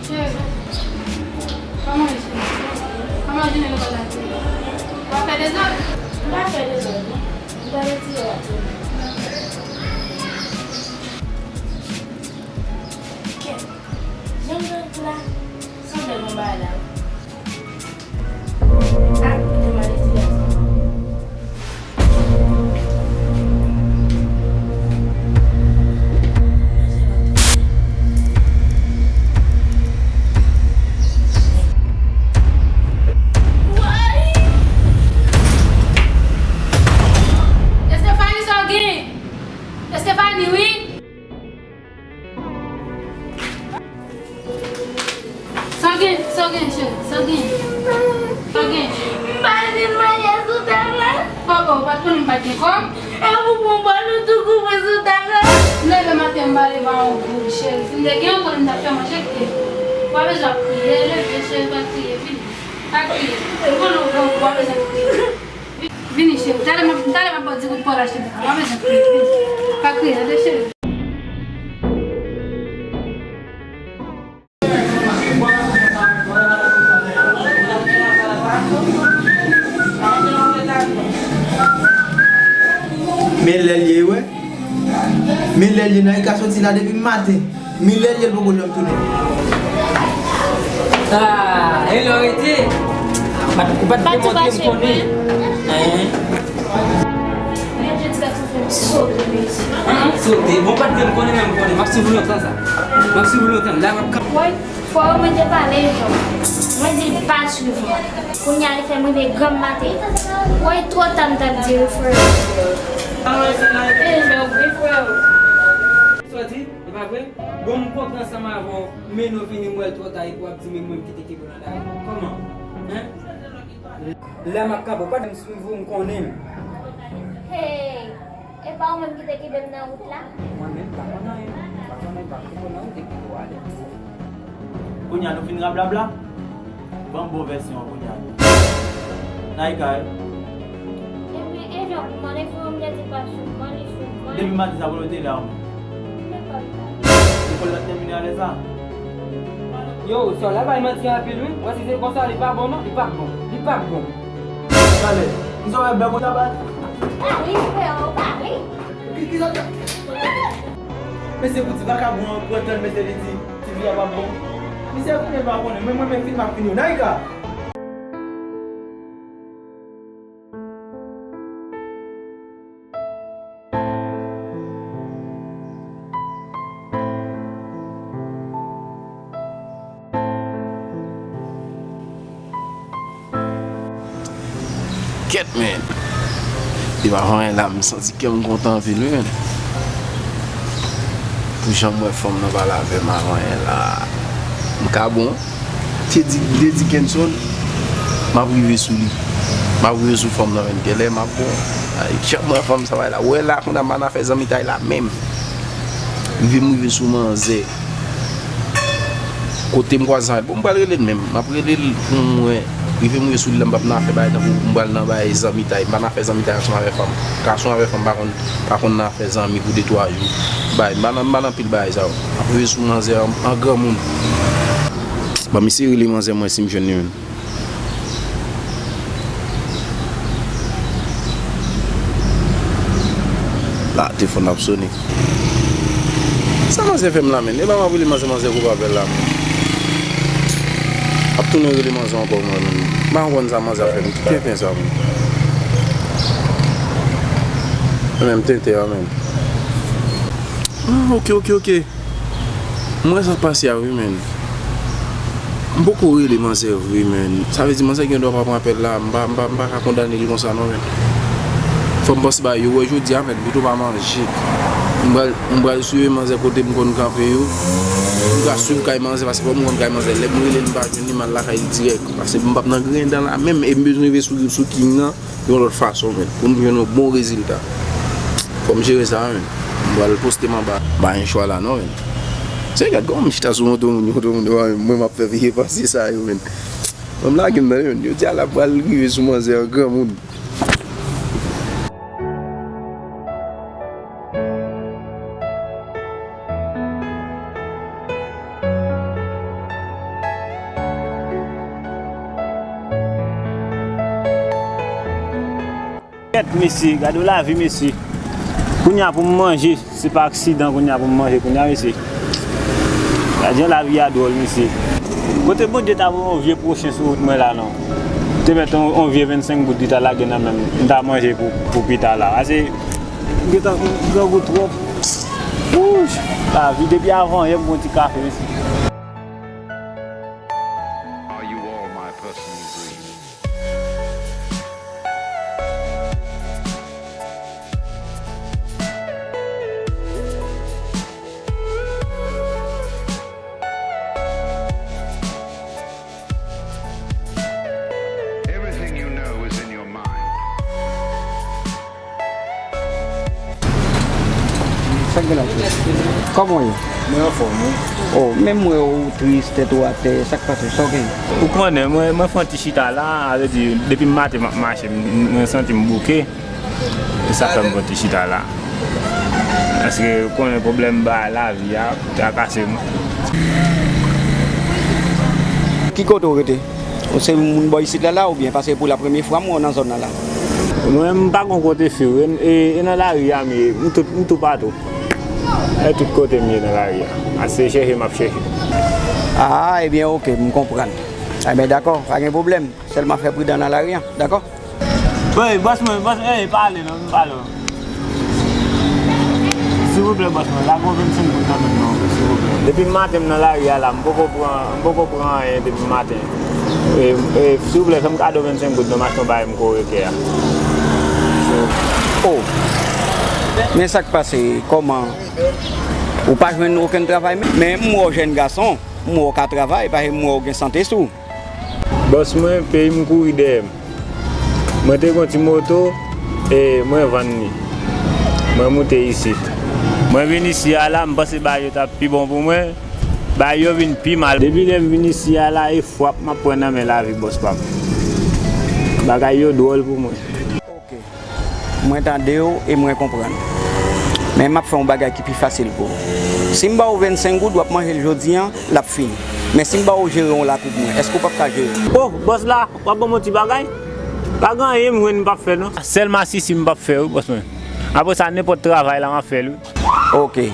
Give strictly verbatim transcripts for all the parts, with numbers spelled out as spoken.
Cheri, kòman ye, cheri? Kòman jounen lekòl la te ye? Ou pa fè dezòd? M pa fè dezòd, non. M ta retire w ap tounen. Kèt, jan m jwenn kou la, sanble gon bagay la wi. Ak de malediksyon. Estefani, sa w gen? Estefani, wi. Sa w gen, sa w gen, cheri, sa w gen? Sa w gen? M pa t vin manje sou tab la. Papa, ou pa t konnen m pa t gen kòb? E pou bon bò nou tou kouvri sou tab la. M leve maten, m pa leve a yon goud, cheri. Si m te gen yon goud, m t ap fè manje, kite. Ou pa bezwen ap kriye, leve, cheri, pa kriye, vini. Pa kriye. M konnen ou gen yon goud, ou pa bezwen kriye. Vini, cheri. Talè m ap, talè m ap ba w di goud pou w al achte bouka. Pa bezwen kriye. Vini. Pa kriye, tande, cheri. Men lè l ye, wi. Men lè l ye, Naïka soti la depi maten. Men lè l ye, l poko janm tounen. Ah, e lè w rete? Ou pa t, ou pa t montre m konnen. Hein? Men jodi gason fè m sote, mesye. Hein, sote? Bon, ou pa t vle m konnen, men m konnen. M ap swiv ou lontan sa. M ap swiv ou lontan. La, m ap Woy, frè w, mwen te pale, Jan. Mwen di l pa swiv mwen. Kounye a, li fè m rive granm maten. Woy, twò ta, m t ap di wi, frè w. Sa w di? E pa vre? Bon, m kontre ansanm avè w, men nou vini m wè l twò ta epi w ap di men mwen m kite kebe w nan lari. Kòman? Hein? Lè m ap kanpe, w pa t vle m swiv ou, m konnen m. Hey! E pa ou menm ki te kenbe m nan wout la? Mwen menm, m pa konn anyen. M pa konnen, m pa konn nan wout epi ou ale. Kounye a nou fin rablabla? Ban m bon vèsyon an kounye a. Naïka, wi. Ebyen, e jan pou mande pou yo m te di pa sou, mande sou, mande. Depi maten sa pou nou te la, wi. Lekòl la tèmine alè sa. Yo, sè w la bay manti anpil, wi. Wè, si se konsa, li pa bon, non? Li p ap bon. Li p ap bon. Talè, m sa wè bèk ou ta bat. Pale, frè, pale. Ki, ki sa t ap? Mesye, pou ti vakabon an pran tan l, mesye, li di, ti fi a p ap bon. Misye konnen l pa konnen, men mwen, men fim ap fini. Naïka! Kèt, men. Depi avan yè la, m santi kè m kontan anpil, wi, men. Pou jan m wè fanm nan pale avè m avan yè la. M ka bon. Te di, te di Kenson, m ap rive sou li. M ap rive sou fanm nan, men kèlè m ap bon. Ay, chak mwen fanm sa bay la. Wè la, konn a m pa nan afè zanmitay la menm. Rive m rive sou manzè. Kote m kwaze avè l. Bon, m pral rele l menm. M ap rele l pou m wè. Rive m rive sou li la, m p ap nan afè bagay tankou m pral nan bagay zanmitay. M pa nan afè zanmitay ansanm avè fanm. Gason avè fanm pa konn, pa konn nan afè zanmi pou de twa jou. Bay, m pa nan, m pa nan pil bagay sa yo. M ap rive sou manzè an, an granmoun. Ban m eseye rele manzè mwen si m jwenn li menm. La, telefòn ap sone. Sa manzè fè m la, menn? E pa m ap rele manzè, manzè koupe apèl la, menn. Ap Tounen rele manzè ankò, mwen menm. M pa konn sa manzè ap fè m. Tenten sa, mwen. Mwen menm, tenten an, menm. Ah, ok, ok, ok. Mwen sa k pase a, wi, menm. M poko rele manzè vre, menm. Sa vle di manzè gen dwa pa pran apèl la. M pa, m pa, m pa ka kondane li konsa, non, menm. Fò m panse bagay yo. Wè, jodi a, menm, pito pa manje. M pral, m pral swiv manzè kote m konn kanpe yo. M ka swiv kay manzè, paske fò m konn kay manzè. Lè m rele l, m pa jwenn li, m al lakay li dirèk. Paske m p ap nan griyen dan la menm, e m bezwen rive sou, sou king nan yon lòt fason, menm, pou m jwenn yon bon rezilta. Fò m jere sa, menm. M pral poste m anba. Pa gen chwa la, non, menm. Se gad kòman m chita sou moto moun, moto moun, mwen, m ap fè vye pase sa yo, menm. Ban m lage m nan, menm. Yo di a la pral rive sou manzè an granmoun. Kèt, mesye, gade w lavi, mesye. Kounye a pou m manje, se pa aksidan, kounye a pou m manje, kounye a, mesye. Gade jan lavi a dwòl, mesye. Kote Bondye ta voye yon vye pwochen sou wout mwen la, non? Te mèt yon, yon vye vennsenk goud li ta lage nan men m, m ta manje pou, pou pita la. Ase, m gentan grangou twòp. Wouch! Lavi, depi avan yè m pran ti kafe, mesye. Are you all my personal dreams? Everything you know is in your mind. Sa k gen la, frè? Kòman w ye? Mwen anfòm, wi. Oh, men m wè w tris, tèt ou atè, sa k pase? Sa w gen? Ou konnen, mwen, mwen fè yon ti chita la, sa vle di, depi maten m ap mache, m, mwen santi m bouke. E sa fè m fè yon ti chita la. Paske ou konnen pwoblèm ba lavi a trakase m. Ki kote w rete? Ou se moun bò isit la la oubyen? Paske pou la premye fwa m wè w nan zòn nan la. Mwen, m pa gon kote fiw, e, e, e nan lari a m ye, m tout, m toupatou. E tout kote m ye nan lari a. A se chèche m ap chèche. Ah, ebyen, oke, m konprann. Ebyen, dakò, pa gen pwoblèm. Sèlman fè pridan nan lari a, dakò? Ey, bòs mwen, bòs, ey, pale non, m pale w. Silvouplè, bòs mwen, lage yon vennsenk goud nan men m non, silvouplè. Depi maten m nan lari a la, m poko pran, m poko pran anyen depi maten. E, e, silvouplè, fè m kado vennsenk goud non, m achte yon bagay m kore kè a. Oh, men sa k pase, kòman? Ou pa jwenn okenn travay menm? Men m wè w jèn gason, m wè w ka travay, paske m wè w gen sante sou. Bòs mwen, peyi m kouri dèyè m. Mwen te gen yon ti moto, e mwen vann li. Mwen moute isit. Mwen vin isi a la, m panse bagay yo t ap pi bon pou mwen. Bagay yo vin pi mal. Depi lè m vin isi a la, e frap m ap pran nan men lavi, bòs pa m. Bagay yo dwòl pou mwen. Oke. Mwen tande w e mwen konprann. Men m ap fè yon bagay ki pi fasil pou ou. Si m ba w vennsenk goud, w ap manje l jodi a, l ap fini. Men si m ba w jere yon lakou pou mwen, èske w p ap ka jere l? Oh, bòs la, w ap ban m yon ti bagay? Pa gen anyen m jwenn m p ap fè non. Sèl masisi m p ap fè wi, bòs mwen. Apre sa, nenpòt travay la, m ap fè l wi. Oke.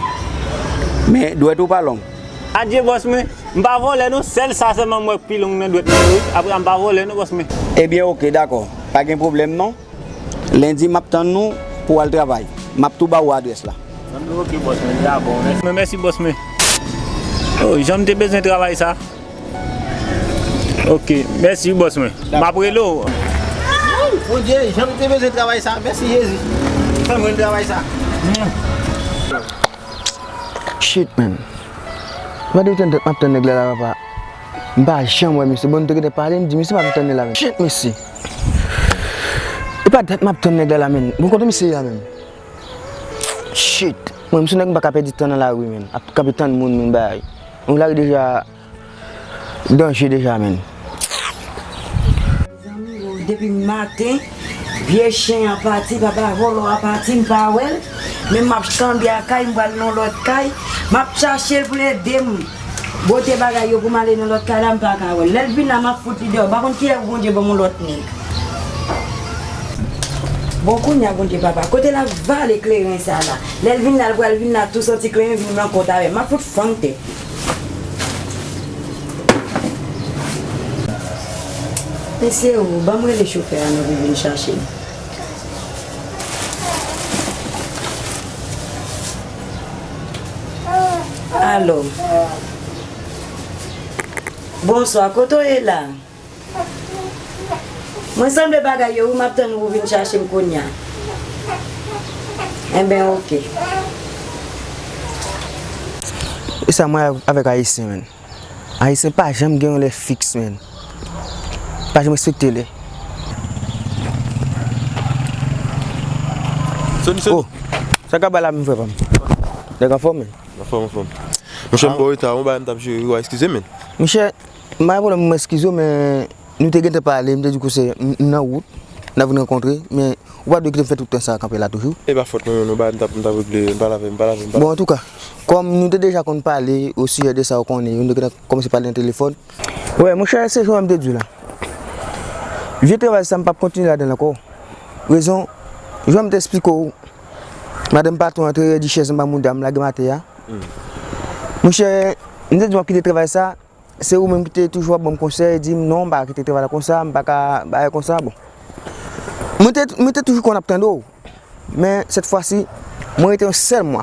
Men dwèt ou pa long. Adye, bòs mwen. M pa vòlè non, sèl sa sèlman m wè k pi long nan dwèt mwen yo wi. Apre sa, m pa vòlè non, bòs mwen. Ebyen, oke, dakò. Pa gen pwoblèm non. Lendi, m ap tann ou pou w al travay. M ap tou ba ou adrès la. Oke, bòs mwen, li a bon, mèsi. Mèsi, bòs mwen. Oh, jan m te bezwen travay sa. Oke, mèsi, bòs mwen. M ap rele w. Bondye, jan m te bezwen travay sa. Mèsi, Jezi. Fè m jwenn travay sa. Shit, man. Mwen te tann, m ap tann nèg la la, papa. M pa janm wè misye. Bon, m te gentan pale, m di misye pa vin tann li la menm. Shit, mesye. E pa dat m ap tann nèg la la, menm. Bon, kote misye ye a menm? Shit. Mwen, m se nèg m pa ka pèdi tan nan lari, menm. Ap kanpe tann moun, menm, bay. Yon lari deja danje deja, menm. Zanmi yo, depi maten, vye chen an pati, papa vòlò a pati, m pa wè l. Men m ap kanpe a kay, m pral nan lòt kay. M ap chache l pou l ede m bote bagay yo pou m ale nan lòt kay la, m pa ka wè l. Lè l vin la, m ap fout li deyò. M pa konn kilè pou Bondye ban m yon lòt nèg. Bon, kounye a, Bondye, papa, kote l ap vale kleren sa la? Lè l vin la, l pral vin la, tou santi kleren vin nan kont avè m. M ap fout fann tèt. Se ou, ban m rele chofè a non pou vin chache m. Alo. Bonswa, kote w ye la? Mwen sanble bagay yo, wi, m ap tann ou pou vin chache m kounye a. Enben, oke. E sa mwen avèk Ayisyen, menn. Ayisyen pa janm gen yon lè fiks, menn. Pa janm respekte lè. Soni, Soni. Oh, sa k ap bay la, menm frè pa m? Nèg anfòm, menn. Anfòm, anfòm. Monchè, m ba w reta, yon bagay m t ap jere, wi, w a eskize, menn. Monchè, m pa gen pwoblèm, m eskize w, men nou te gentan pale, m te di w konsèy, m, m nan wout, n ap vin rankontre, men ou pa dwe kite m fè tout tan sa a kanpe la toujou. E pa fòt mwen, menm, yon bagay m t ap, m t ap regle, m pale avè, m pale avè, m pale. Bon, antouka, kòm nou te deja konn pale osijè de sa ou konnen yo, nou te gentan kòmanse pale nan telefòn. Wè, monchè, se jan m te di w la. Vye travay sa, m p ap kontinye ladan l ankò. Rezon, jan m te esplike w, madanm patwon an te redi chèz anba mouda m, lage m atè a. Monchè, m te di w m ap kite travay sa, se ou menm ki te toujou ap ban m konsèy, di m non, m pa ka kite travay la konsa, m pa ka bagay konsa, bon. Mwen te, mwen te toujou konn ap tande w, men sèt fwa si, mwen rete yon sèl mwa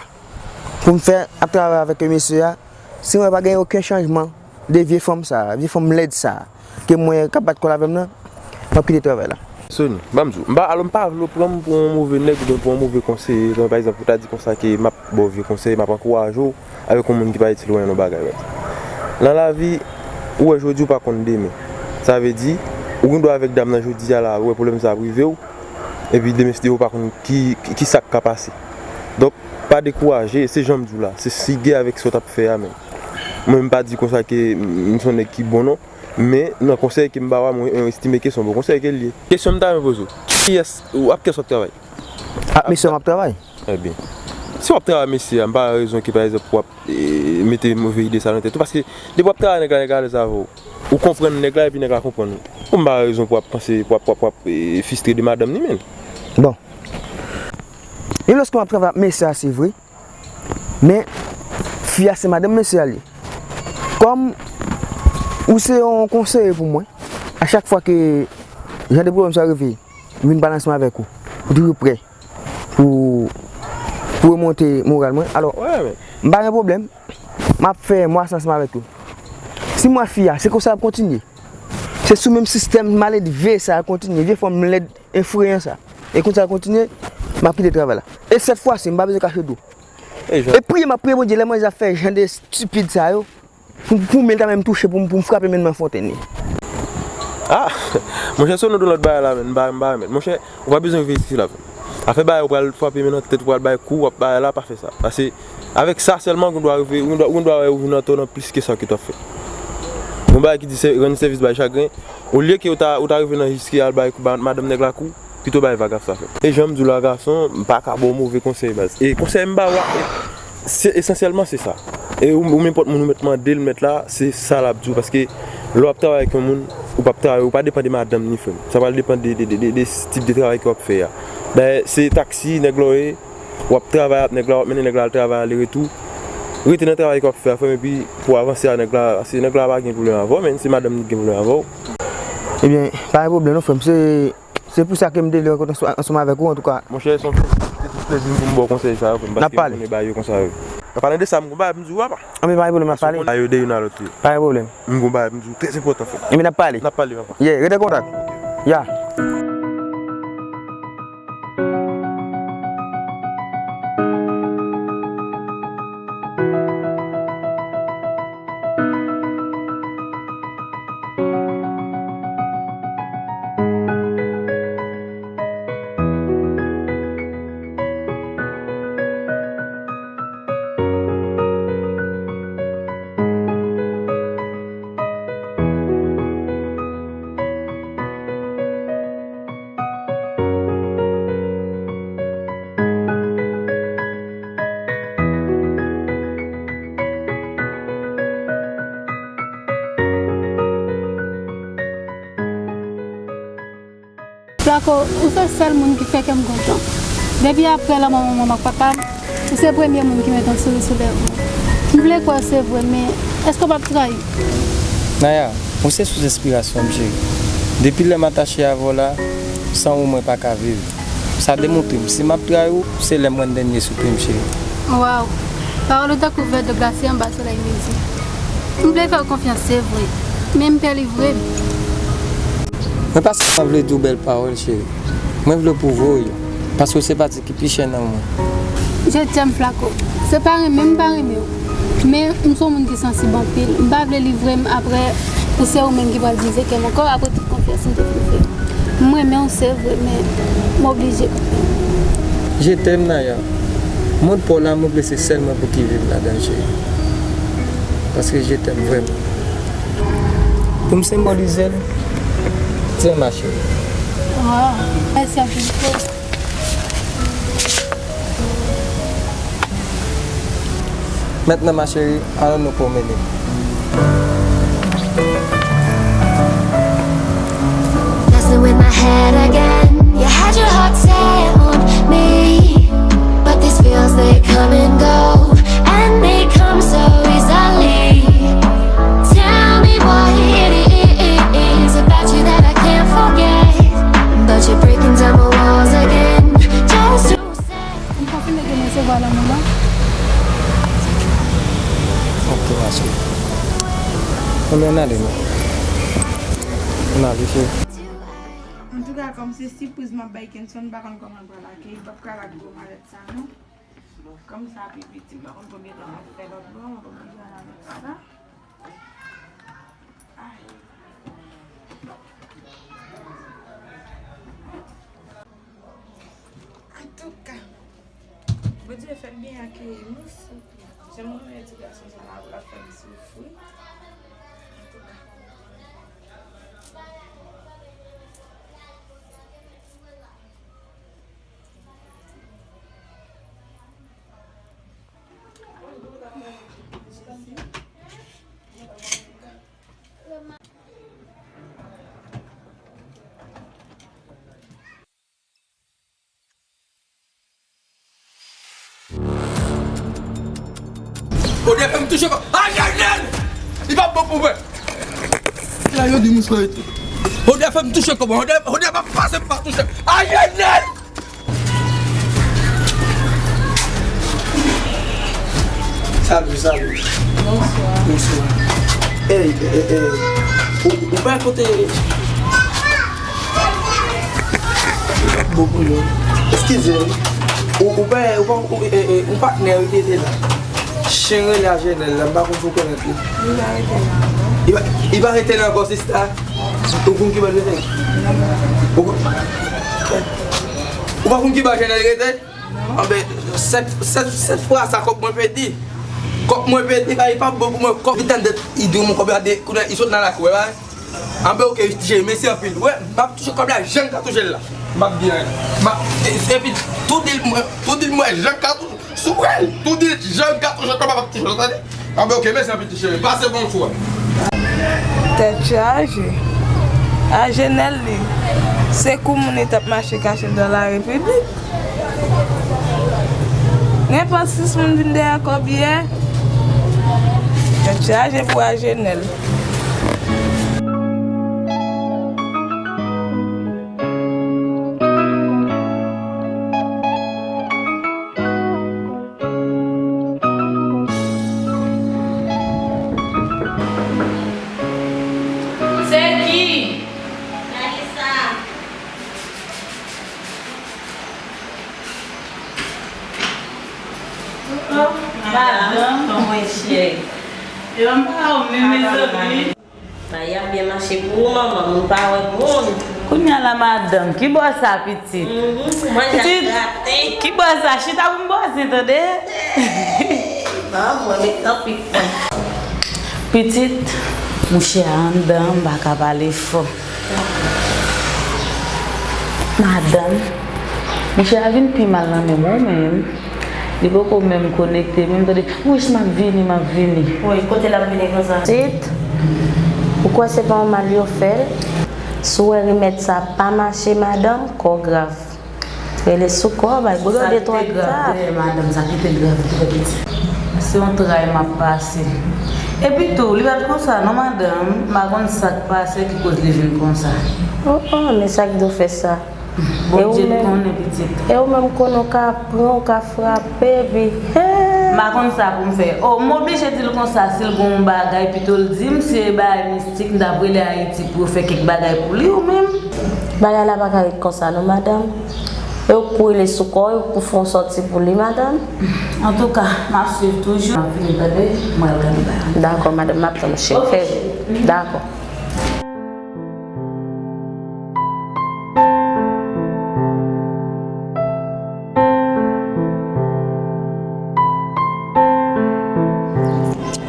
pou m fè ap travay avèk mesye a, si mwen pa gen okenn chanjman de vye fanm sa, vye fanm lèd sa, ke mwen k ap bat kòl avè m nan, m ap kite travay la. Soni, ban m di w, m pa, alò m pa vle w pran m pou yon move nèg oubyen pou yon move konseye, jan pa egzanp, ou ta di konsa ke m ap ba w vye konsèy, m ap ankouraje w avèk yon moun ki pa itil w nan bagay, baz. Nan lavi, ou wè jodi, ou pa konn demen. Sa vle di, ou gen dwa avèk dam nan jodi a la, ou wè pwoblèm sa ap rive w, epi demen si Dye vle ou pa konn ki, ki, ki sa k ka pase. Donk, pa dekouraje, se jan m di w la, se sige avèk sa w t ap fè a menm. Mwen, m pa di konsa ke m, m se yon nèg ki bon non, men nan konsèy ke m ba w a, mwen, mwen estime ke se yon bon konsèy ke l ye. Kesyon m ta renmen poze w, kiyès, ou ap kiyès w ap travay? Ak mesye m ap travay. Ebyen, si w ap travay mesye a, m pa wè rezon ke, pa egzanp, w ap, e, mete move ide sa nan tèt ou, paske depi w ap travay nèg la, nèg la alèz avè w. Ou konprann nèg la epi nèg la konprann ou. Ou m pa wè rezon pou w ap panse, pou w ap, pou w ap, pou w ap, e, fistre de madanm ni menm. Bon. E lòske m ap travay ak mesye a, se vre. Men, fi a se madanm mesye a l ye. Kòm ou se yon konseye pou mwen, a chak fwa ke jan de pwoblèm sa rive, m vin pale ansanm avèk ou. Ou toujou prè pou, pou remonte moral mwen. Alò, m pa gen pwoblèm. M ap fè mwa sa ansanm avèk ou. Si m wè fi a, se konsa l ap kontinye. Se sou menm sistèm maledve sa a kontinye, vye fanm lèd, efreyan sa. E konsa l kontinye, m ap kite travay la. E sèt fwa si, m pa bezwen kache dlo. E jan. E priye, m ap priye Bondye, lè mwen ap fè jan de estipid sa yo, pou, pou men ta menm touche, pou m, pou m frape men nan fontenn li. Ah, monchè, se yon lòt bagay la, menn, m pa, m pa renmen. Monchè, ou pa bezwen vin isit la. Afè bagay, ou pral frape men nan tèt, ou pral bay kou, w ap bagay la, pa fè sa. Paske, avèk sa sèlman, ou dwa rive, ou dwa, ou dwa wè ou vin an tò nan plis ke sa ke t ap fè. Yon bagay ki di sè, rann sèvis bay chagren, olye ke ou ta, ou ta rive nan jis ke al bay kou, ba madanm nèg la kou, pito bay vag ap sa fè. E jan m di w la, gason, m pa ka ba w move konsèy, baz. E konsèy m ba w a, e, se, esansyèlman, se sa. E ou, ou nenpòt moun ou mèt mande l, mèt la, se sa l ap di w. Paske lè w ap travay ak yon moun, ou p ap travay, ou pa depann de madanm ni frè m. Sa pral depann de, de, de, de, de tip de travay ke w ap fè a. Dayè, se taksi, nèg la w ye, w ap travay ap nèg la, w ap mennen nèg la al travay, ale retou. Rete nan travay ke w ap fè a, frè m, epi pou w avanse a nèg la, paske nèg la pa gen pwoblèm avè w, men se madanm li ki gen pwoblèm avè w. Ebyen, pa gen pwoblèm non, frè m. Se Se pou sa ke m te vle rankontre ansanm avèk ou, antouka. Monchè, se yon plezi, se tou plezi m pou m ba w konsèy sa yo, frè m, paske m konnen bagay yo konsa yo. An palan de sa, m gon bagay pou m di w, papa. Anben, pa gen pwoblèm, n ap pale. Bagay yo de youn a lòt, wi. Pa gen pwoblèm. M gon bagay pou m di w, trè enpòtan, frè m. Enben, n ap pale. N ap pale, papa. Yeah, rete an kontak. Yeah. Flaco, ou se sèl moun ki fè kè m kontan. Depi aprè lanmò manman m ak papa m, ou se premye moun ki mete yon souri sou lèv mwen. M vle kwè se vre, men èske w p ap trayi m? Naya, ou se sous enspirasyon m, cheri. Depi lè m atache avè w la, san ou mwen pa ka viv. Sa demontre m, si m ap trayi w, se lè m rann dènye soupi m, cheri. Waw! Pawòl ou tankou vè dlo glase anba solèy midi. M vle fè w konfyans, se vre, men m pè livre m. Mwen pa sèlman vle di w bèl pawòl, cheri. Mwen vle pwouve w yo, paske w se pati ki pi chè nan mwen. Je t'aime, Flaco. Se pa renmen m pa renmen w, men m se yon moun ki sansib anpil. M pa vle livre m apre pou se ou menm ki pral brize kè m ankò, apre tout konfyans m te fin fè w. M renmen w, se vre, men m oblije. Je t'aime, Naya. Mond pa w la, mwen vle se sèl mwen pou ki viv ladan l, cheri. Paske je t'aime vrèman. Pou m senbolize l, tyen, ma chérie. Waw, mèsi anpil, frè. Mentnan, ma chérie, alò nou pwomennen. Messing with my head again. You had your heart set on me, but these feels, they come and go, and they come so easily. Tell me what it is about you that I can't forget, but you're breaking down my walls again. Just to say. M konfime ke m resevwa lanmou lan. Ok, ma chérie. Konbyen n ale, non? N ale, cheri. Antouka, kòm se sipriz m ap bay Kenson, m pa konn kòman l pral akeyi, l p ap ka ak gwo malèt sa, non. Kòm sa pi piti, m pa konn konbyen tan m ap fè lòt bò, m ap oblije al avèk sa. Ay. Antouka, Bondye fè m byen ak mous. Jan m renmen ti gason sa la, pou l ap fè m soufri. Antouka. Odè fè m touche kò. Ay, ay, ay! Li pa bon pou mwen. La, yo di mous la rete. Odè fè m touche kò. Odè, Odè pa pase m pa touche. Ay, ay, ay! Salut, salut. Bonsoir. Bonsoir. Hey, hey, hey. Ou, ou pa kote. Bon, bon, bon. Eskize m. Ou, ou pa, ou pa, ou, eh, eh, yon patnè ou te, te la. Chen rele a Jenèl la, m pa konn si w konnet li. Li pa rete la ankò. Li pa, li pa rete la ankò, sista. Ou konn ki bò l rete? Ou, ou pa konn ki bò Jenèl rete? Anben, sèt, sèt, sèt fwa sa kòb mwen pèdi. Kòb mwen pèdi, bagay pa bon pou mwen. Kòb li tande, li di mwen kòb la de, kounye a, li sot nan lakou, wè, bagay. Anben, oke, ti cheri, mèsi anpil. Wè, m ap touche kòb la, jan m ka touche l la. M ap byen, m ap, e, epi, tou di l mwen, tou di l mwen, jan m ka touche, sou wè l, tou di l, jan m ka touche kòb la, m ap touche l, tande? Anben, oke, mèsi anpil, ti cheri. Pase bonswa. Tèt chaje. Ajenèl li. Se kou moun li t ap mache kache dan larepiblik. Nenpòt sis moun vin dèyè kòb yè. Tèt chaje pou Ajenèl. Se ki? Lalisa. Oh, madanm. Kòman w ye, cheri? E m pa wè w menm, mezanmi. Bagay ap byen mache pou ou, manman, moun pa wè moun. Kounye a la, madanm, ki bò sa, pitit? Mhm, manje ak graten. Pitit, ki bò sa? Chita pou m bòzen, tande? Manman, met nan pik mwen. Pitit, mouche a anndan, m pa ka pale fò. Madanm, mouche a vin pi mal nan men mwen, ou menm. Li poko menm konekte, menm tande, "Wouch, m ap vini, m ap vini." Wi, kote l ap vini konsa? Tit, ou kwè se pa yon mal yo fè l? Si w wè remèd sa pa mache, madanm, kò w grav. Rele sou kò, bay bouyon de twa gita. Sa ki te grav dèyè, madanm, sa ki te grav dèyè, pitit. Se yon tray m ap pase. Epi tou, li pa t konsa non, madanm. M pa konn sa k pase ki koz li vin konsa. Oh, oh, men sa k dwe fè sa? Bondye konnen, pitit. E ou menm, konnen w ka pran, w ka frape, epi, hey! M pa konn sa pou m fè. Oh, m oblije di l konsa, si l gen yon bagay, pito l di m, si e bagay mistik, m t ap rele Ayiti pou yo fè kèk bagay pou li, ou menm. Bagay la pa ka ret konsa non, madanm. E ou k pou rele sou kò w, e ou k pou fè yon sòti pou li, madanm. Antouka, m ap swiv toujou. M ap vini, tande, m al gade bagay. Dakò, madanm, m ap tann ou, cheri. Ok, cheri. Dakò.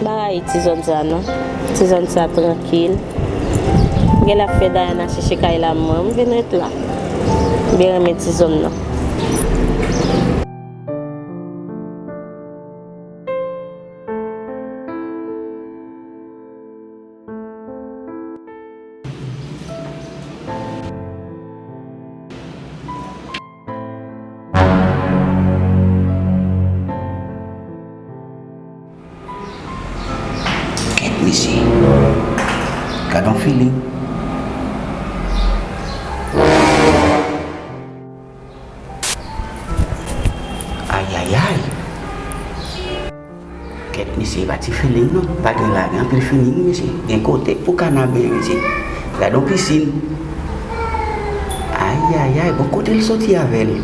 M pa rayi ti zòn sa non. Ti zòn sa trankil. M genlè ap fè Dayana chèche kay la mwen. M vin ret la. M byen renmen ti zòn nan. Kèt mesye. Gad on feeling. Ayayay. Kèt mesye, e pa ti feeling non. Pa gen la, gen anpil feeling mesye. Gen kote pou kanabe mesye. Gad on pisin. Ayayay, bon kote l soti avè l.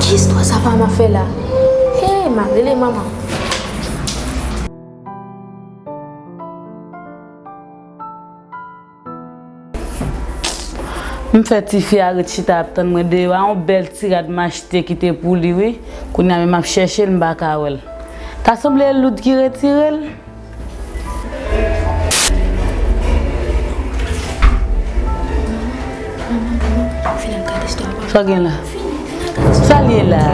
Ki istwa sa pa m ap fè la? Hey, m ap rele manman. M fè tifi a ret chita ap tann mwen deyò a, yon bèl ti rad m achte ki te pou li wi. Kounye a menm m ap chèche l, m pa ka wè l. Ta sanble e Loud ki retire l. Sa gen la? Sa l ye la?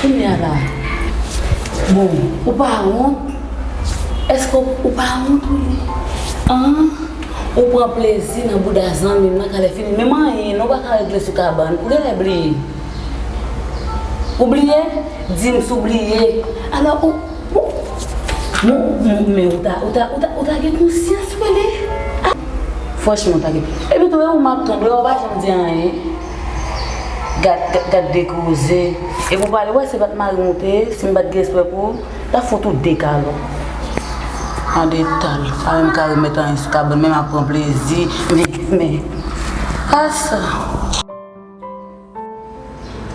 Kounye a la, bon, ou pa wont? Èske w, ou pa wont, wi? An? Ou pran plezi nan bouda zanmi m nan, kalè fini. Menm anyen, non, ou pa ka regle sou kabann. Ou genlè bliye. Ou bliye? Di m si w bliye. Alò, ou, Bon, bon, bon, men ou ta, ou ta, ou ta, ou ta gen konsyans, Wele. Ah! Franchman, ou ta gen. Epi tou, e ou m ap tann, ou pa janm di anyen. Gad, gad, gad de koze. Epi ou pale, wè, se pa t mari m ou te ye, si m pa t gen respè pou ou, t ap fout ou de kalòt. An detal, pa menm ka remèt anyen sou kabann, menm ap pran plezi. Men, men. Ah, sa.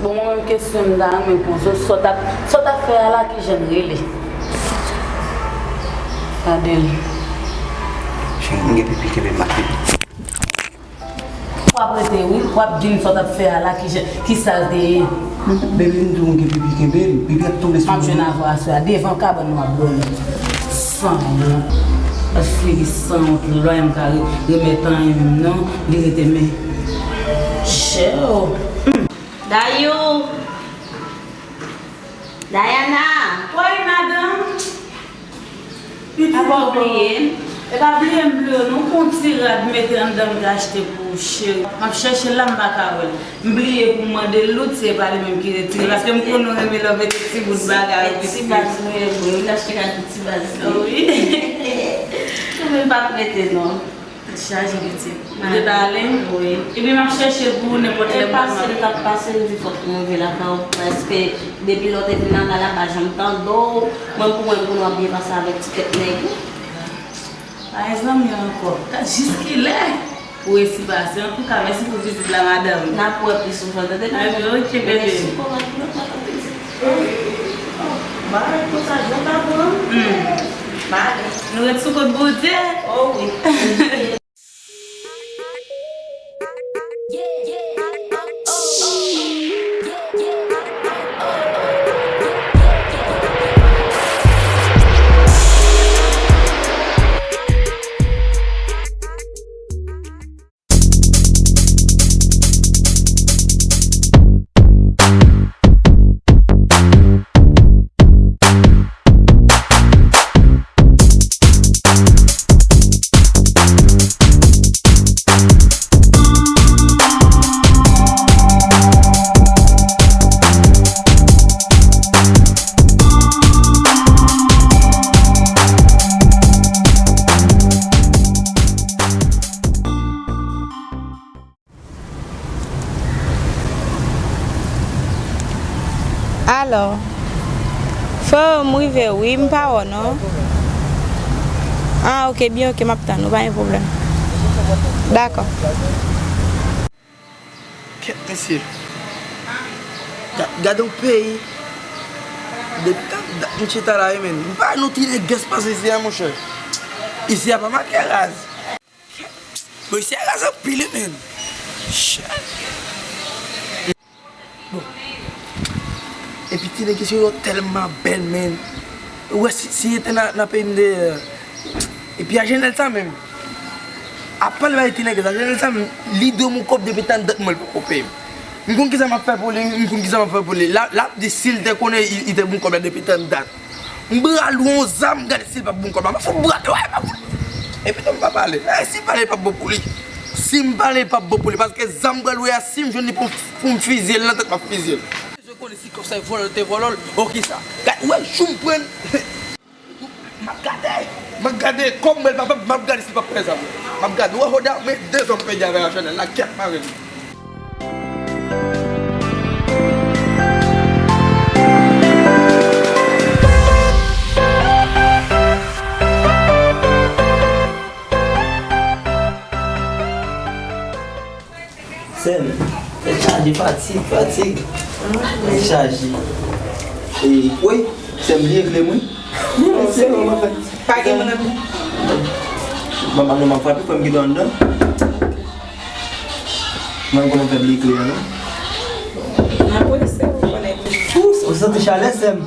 Bon, mwen menm kesyon m ta renmen poze w, sa w t ap, sa w t ap fè a la, kijan l rele? Gade l. Cheri, m gen pipi, kenbe m ak pipi. W ap rete wi, w ap di m sa w t ap fè a la, kijan, kisa l te ye? Baby, m di w m gen pipi, kenbe l, pipi ap tonbe sou mwen. M ap jwenn avè w aswè a, devan kabann nan w ap dòmi. Sanwont. Ap figi sanwont, lwa m ka re-, remèt anyen menm non, li rete men. Chèw. Dayou! Dayana! Woy, madanm! Pitit. Apa w bliye m? E pa bliye m bliye w non, pou yon ti rad mete anndan m te achte pou ou, cheri. M ap chèche l la, m pa ka wè l. M bliye pou m mande Lout si e pa li menm ki retire l, paske m konnen w renmen lè w mete ti bout bagay. Se ti baz mwen ye vre, wi, l achte rad pou ti baz li. Wi. Ou menm pa prete non. Tèt chaje, pitit. Ou te pale? Wi. Ebyen, m ap chèche pou ou nenpòt lè. E pase m t ap pase, m di fòk m rive lakay ou, paske depi lè w te vin lakay la, m pa janm tande w. Mwen, pou mwen, pou nou ap byen pase avèk ti tèt nèg ou. Pa gen zanmi ankò. Gad jiskilè ou resi pase. Antouka, mèsi pou vizit la, madanm. N ap wè pi souvan, tande, madanm. Ebyen, oke, bebe. Mèsi pou lòt, lòt, lòt vizit. Bagay konsa, jan w ta pran. Hmm. Bagay. Nou ret sou kont Bondye. Oh, wi. Alò, frè, m rive wi, m pa wè w non. Ah, ok, byen, ok, m ap tann ou, pa gen pwoblèm. Dakò. Kèt, mesye. Ga-, gade yon peyi. Depi tan dat m chita la, wi, men. M pa wè nou ti nègès pase isi a, monchè. Isi a pa make raz. Bon, isi a raz anpil, wi, men. Shit. Bon. Epi ti nèg isi yo tèlman bèl, men. Ou wè si, si yo te nan, nan peyi m de, epi a Jenèl sa menm. Apa l bay ti nèg sa, Jenèl sa menm, li dwe m yon kòb depi tann dat mwen, l poko peye m. M konn kisa m ap fè pou li, m konn kisa m ap fè pou li. L ap, l ap di si l te konnen, li, li te ban m kòb la depi tann dat. M pral lwe yon zam, gade si l p ap ban m kòb la. M ap fout brake, wi, m ap fout. Epi tou m pa pale. Eh, si m pale, l p ap bon pou li. Si m pale, l p ap bon pou li. Paske zam m pral lwe a, si m jwenn li pou, pou m fizye l, nan tèt m ap fizye l. Bezwen konnen si kòb sa e vòlò l te vòlò l, o kisa. Gad, ou wè jou m pran l. M ap gade. M ap gade kòb mwen, l p ap, m ap gade si l p ap pè zam. M ap gade, ou wè Hoda, men de zòm pèdi avè a Chanèl la, kèt mare m. Sè m, tèt chaje, fatig, fatig. Tèt chaje. E, wi, sè m bliye kle m, wi. Sè m, pa gen moun anndan. Ban m, ban m frape, fò m kite w anndan. Mwen konnen w fè bliye kle a, non? Nan polis, sè m, ou konnen. Ou, ou santi chalè, sè m.